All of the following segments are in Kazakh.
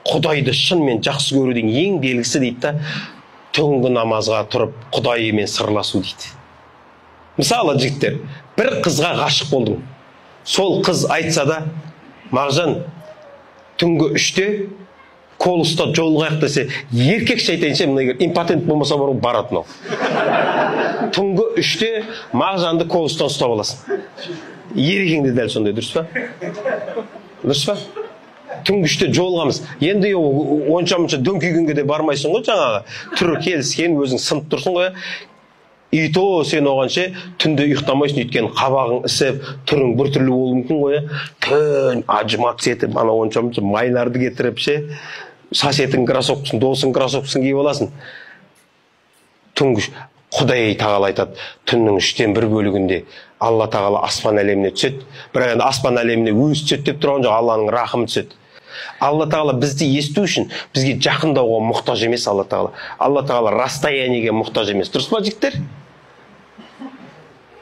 Құдайды шынымен жақсы көрудің ең белгісі дейді да, түнгі намазға тұрып Құдайымен сырласу дейді. Мысалы, жігіттер, бір қызға ғашық болдың. Сол қыз айтса да, Мағжан, түнгі 3-те Колыста жолығайық десе, еркекше айтайыншы, мына егер импотент болмаса бар, барады мынау. Түнгі 3-те Мағжанды Колыстан ұстап аласың. Еркең де дәл сондай, дұрыс па? Дұрыс па? Түнгі 3-те жолығамыз. Енді онша-мұнша дөңкигенге де бармайсың ғой, жаңағы. Түрі келіскен, өзің сынып тұрсың ғой. И то сен оған ше түнде ұйықтамайсың, өйткені қабағың ісіп, түрің біртүрлі болуы мүмкін ғой. Түн ажымат етіп, ана онша-мұнша майларды кетіріп ше, сосеттің кроссовкасын, досың кроссовкасын киіп аласың. Түнгі Құдай тағала айтады, түннің 1/3 бөлігінде Алла тағала аспан әлеміне түседі. Бірақ енді аспан әлеміне өзі түседі деп тұрған жоқ, Алланың рахымы түседі. Алла тағала бізді есту үшін бізге жақындауға мұқтаж емес. Алла тағала. Алла тағала расстояниеге мұқтаж емес. Дұрыс па, жігіттер?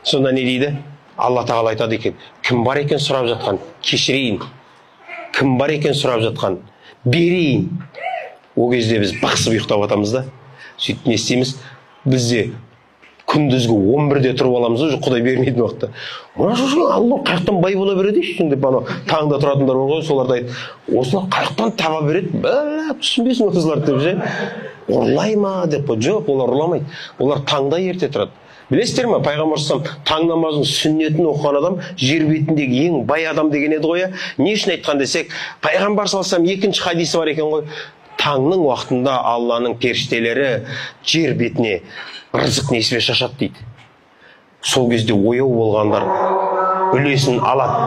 Сонда не дейді? Алла тағала айтады екен, кім бар екен сұрап жатқан, кешірейін. Кім бар екен сұрап жатқан, берейін. О кезде біз бықсып ұйықтап жатамыз да. Сөйтіп не істейміз? Бізде күндізгі 11-де тұрып аламыз да, Құдай бермейтін уақытта. Мына жұрт Алла қаяқтан бай бола береді дейсің деп, анау таңда тұратындар бар ғой, соларды айт. Осылар қаяқтан таба береді? Бә, түсінбейсің осыларды деп ше. Ұрлай ма деп қой. Жоқ, олар ұрламайды. Олар таңда ерте тұрады. Білесіздер ме, пайғамбар саллаллаху таң намазының сүннетін оқыған адам жер бетіндегі ең бай адам деген еді ғой. Не үшін айтқан десек, пайғамбар саллаллаху алейхи вассалам екінші хадисі бар екен ғой. Таңның уақытында Алланың періштелері жер бетіне рызық несібе шашады дейді. Сол кезде ояу болғандар үлесін алады,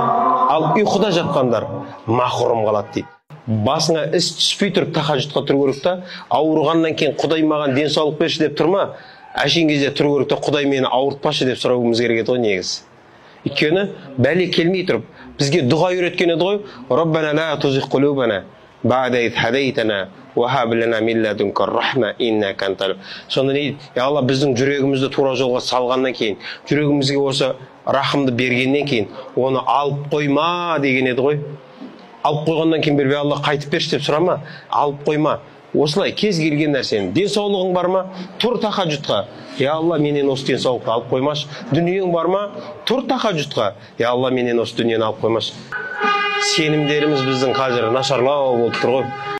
ал ұйқыда жатқандар мақұрым қалады дейді. Басыңа іс түспей тұрып тахажжудқа тұру керек та, ауырғаннан кейін Құдай маған денсаулық берші деп тұрма, әшейін кезде тұру керек та, Құдай мені ауыртпашы деп сұрауымыз керек еді ғой негізі. Өйткені бәле келмей тұрып бізге дұға үйреткен еді ғой. Раббана ла тузиг қулубана ба'да из хадайтана уа хаб лана мин ладунка рахма иннака антал. Сонда не дейді? Я Алла, біздің жүрегімізді тура жолға салғаннан кейін, жүрегімізге осы рахымды бергеннен кейін оны алып қойма деген еді ғой. Алып қойғаннан кейін бербей, Алла қайтып берші деп сұрама, алып қойма. Осылай кез келген нәрсені, денсаулығың бар ма, тұр тахажжудқа. Я Алла, менен осы денсаулықты алып қоймашы. Дүниең бар ма, тұр тахажжудқа. Я Алла, менен осы дүниені алып қоймашы. Сенімдеріміз біздің қазір нашарлау болып тұр ғой.